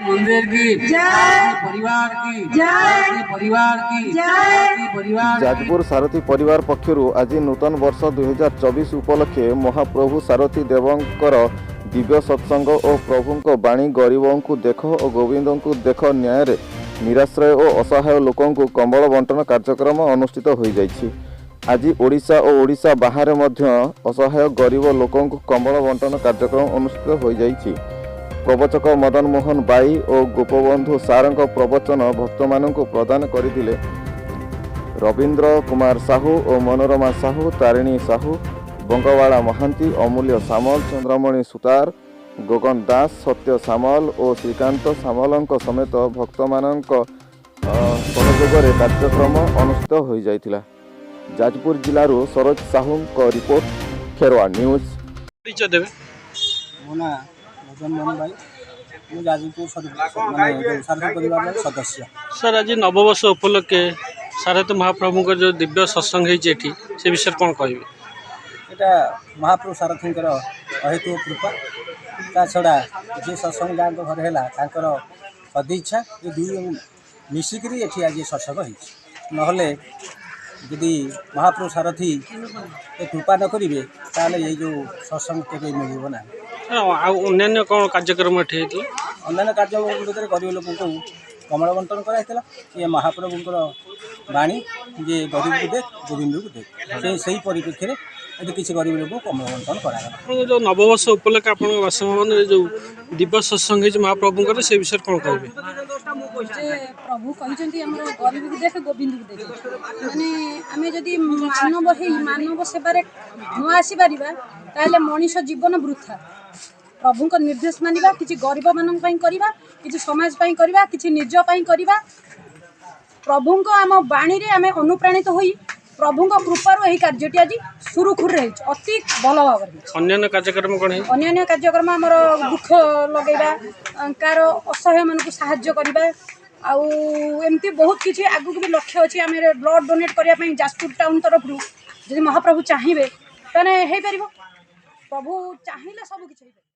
मंदिर की जय। परिवार की जय। परिवार की जय। परिवार की। ଯାଜପୁର ସାରଥୀ ପରିବାର ପକ୍ଷରୁ ଆଜି ନୂତନ ବର୍ଷ 2024 ଉପଲକ୍ଷେ ମହାପ୍ରଭୁ ସାରଥୀ ଦେବଙ୍କର ଦିବ୍ୟ ସତ୍ସଙ୍ଗ ଓ ପ୍ରଭୁଙ୍କ ବାଣୀ ଗରିବଙ୍କୁ ଦେଖ ଓ ଗୋବିନ୍ଦଙ୍କୁ ଦେଖ ନ୍ୟାୟରେ ନିରାଶ୍ରୟ ଓ ଅସହାୟ ଲୋକଙ୍କୁ କମ୍ବଳ ବଣ୍ଟନ କାର୍ଯ୍ୟକ୍ରମ ଅନୁଷ୍ଠିତ ହୋଇଯାଇଛି। ଆଜି ଓଡ଼ିଶା ଓ ଓଡ଼ିଶା ବାହାରେ ମଧ୍ୟ ଅସହାୟ ଗରିବ ଲୋକଙ୍କୁ କମ୍ବଳ ବଣ୍ଟନ କାର୍ଯ୍ୟକ୍ରମ ଅନୁଷ୍ଠିତ ହୋଇଯାଇଛି। ପ୍ରବଚକ ମଦନ ମୋହନ ବାଇ ଓ ଗୋପବନ୍ଧୁ ସାରଙ୍କ ପ୍ରବଚନ ଭକ୍ତମାନଙ୍କୁ ପ୍ରଦାନ କରିଥିଲେ ରବୀନ୍ଦ୍ର କୁମାର ସାହୁ ଓ ମନୋରମା ସାହୁ, ତାରିଣୀ ସାହୁ, ବଙ୍ଗବାଳା ମହାନ୍ତି, ଅମୂଲ୍ୟ ସାମଲ, ଚନ୍ଦ୍ରମଣି ସୁତାର, ଗଗନ ଦାସ, ସତ୍ୟ ସାମଲ ଓ ଶ୍ରୀକାନ୍ତ ସାମଲଙ୍କ ସମେତ ଭକ୍ତମାନଙ୍କ ସହଯୋଗରେ କାର୍ଯ୍ୟକ୍ରମ ଅନୁଷ୍ଠିତ ହୋଇଯାଇଥିଲା। ଯାଜପୁର ଜିଲ୍ଲାରୁ ସରୋଜ ସାହୁଙ୍କ ରିପୋର୍ଟ, ଖେରୱା ନ୍ୟୁଜ୍। ପରିଚୟ ଦେବେ। ମୋ ନାଁ ମଦନ ମୋହନ ଭାଇ। ମୁଁ ଯାଜପୁର ମାନେ ଯେଉଁ ସାରଥୀ ପରିବାରର ସଦସ୍ୟ। ସାର୍, ଆଜି ନବବର୍ଷ ଉପଲକ୍ଷେ ସାରଥୀ ମହାପ୍ରଭୁଙ୍କର ଯେଉଁ ଦିବ୍ୟ ସତ୍ସଙ୍ଗ ହେଇଛି ଏଠି, ସେ ବିଷୟରେ କ'ଣ କହିବେ? ଏଇଟା ମହାପ୍ରଭୁ ସାରଥୀଙ୍କର ଅହେତୁକ କୃପା। ତା ଛଡ଼ା ଯିଏ ସତ୍ସଙ୍ଗ ଯାହାଙ୍କ ଘରେ ହେଲା, ତାଙ୍କର ସଦିଚ୍ଛା, ଏ ଦୁଇ ମିଶିକିରି ଏଠି ଆଜି ସତ୍ସଙ୍ଗ ହେଇଛି। ନହେଲେ ଯଦି ମହାପ୍ରଭୁ ସାରଥୀ ଏ କୃପା ନ କରିବେ, ତାହେଲେ ଏଇ ଯେଉଁ ସତ୍ସଙ୍ଗ କେବେ ମିଳିବ ନାହିଁ। ସାର୍, ଆଉ ଅନ୍ୟାନ୍ୟ କ'ଣ କାର୍ଯ୍ୟକ୍ରମ ଏଠି ହେଇଥିଲା? ଅନ୍ୟାନ୍ୟ କାର୍ଯ୍ୟକ୍ରମ ଭିତରେ ଗରିବ ଲୋକଙ୍କୁ କମ୍ବଳ ବଣ୍ଟନ କରାଯାଇଥିଲା। ଇଏ ମହାପ୍ରଭୁଙ୍କର ବାଣୀ ଯେ ଗରିବକୁ ଦେଖ, ଗୋବିନ୍ଦକୁ ଦେଖ, ସେଇ ପରିପ୍ରେକ୍ଷୀରେ ଏଠି କିଛି ଗରିବ ଲୋକଙ୍କୁ କମ୍ବଳ ବଣ୍ଟନ କରାଗଲା। ଆପଣଙ୍କ ଯେଉଁ ନବବର୍ଷ ଉପଲକ୍ଷେ ଆପଣଙ୍କ ବାସଭବନରେ ଯେଉଁ ଦିବ୍ୟ ସତ୍ସଙ୍ଗ ହେଇଛି ମହାପ୍ରଭୁଙ୍କର, ସେ ବିଷୟରେ କ'ଣ କହିବେ? ଯେ ପ୍ରଭୁ କହିଛନ୍ତି, ଆମର ଗରିବକୁ ଦେଖ, ଗୋବିନ୍ଦକୁ ଦେଖ। ମାନେ ଆମେ ଯଦି ମାନବ ହେଇ ମାନବ ସେବାରେ ନ ଆସିପାରିବା, ତାହେଲେ ମଣିଷ ଜୀବନ ବୃଥା। ପ୍ରଭୁଙ୍କ ନିର୍ଦ୍ଦେଶ ମାନିବା, କିଛି ଗରିବମାନଙ୍କ ପାଇଁ କରିବା, କିଛି ସମାଜ ପାଇଁ କରିବା, କିଛି ନିଜ ପାଇଁ କରିବା। ପ୍ରଭୁଙ୍କ ଆମ ବାଣୀରେ ଆମେ ଅନୁପ୍ରାଣିତ ହୋଇ ପ୍ରଭୁଙ୍କ କୃପାରୁ ଏହି କାର୍ଯ୍ୟଟି ଆଜି ସୁରୁଖୁରୁରେ ହେଇଛି, ଅତି ଭଲ ଭାବରେ ହେଇଛି। ଅନ୍ୟାନ୍ୟ କାର୍ଯ୍ୟକ୍ରମ କ'ଣ ହେଇଛି? ଅନ୍ୟାନ୍ୟ କାର୍ଯ୍ୟକ୍ରମ ଆମର ବୃକ୍ଷ ଲଗେଇବା, କାହାର ଅସହାୟମାନଙ୍କୁ ସାହାଯ୍ୟ କରିବା, ଆଉ ଏମିତି ବହୁତ କିଛି ଆଗକୁ ବି ଲକ୍ଷ୍ୟ ଅଛି। ଆମେ ବ୍ଲଡ଼ ଡୋନେଟ୍ କରିବା ପାଇଁ ଯାଜପୁର ଟାଉନ୍ ତରଫରୁ, ଯଦି ମହାପ୍ରଭୁ ଚାହିଁବେ ତାହେଲେ ହେଇପାରିବ। ପ୍ରଭୁ ଚାହିଁଲେ ସବୁ କିଛି ହେଇପାରିବ।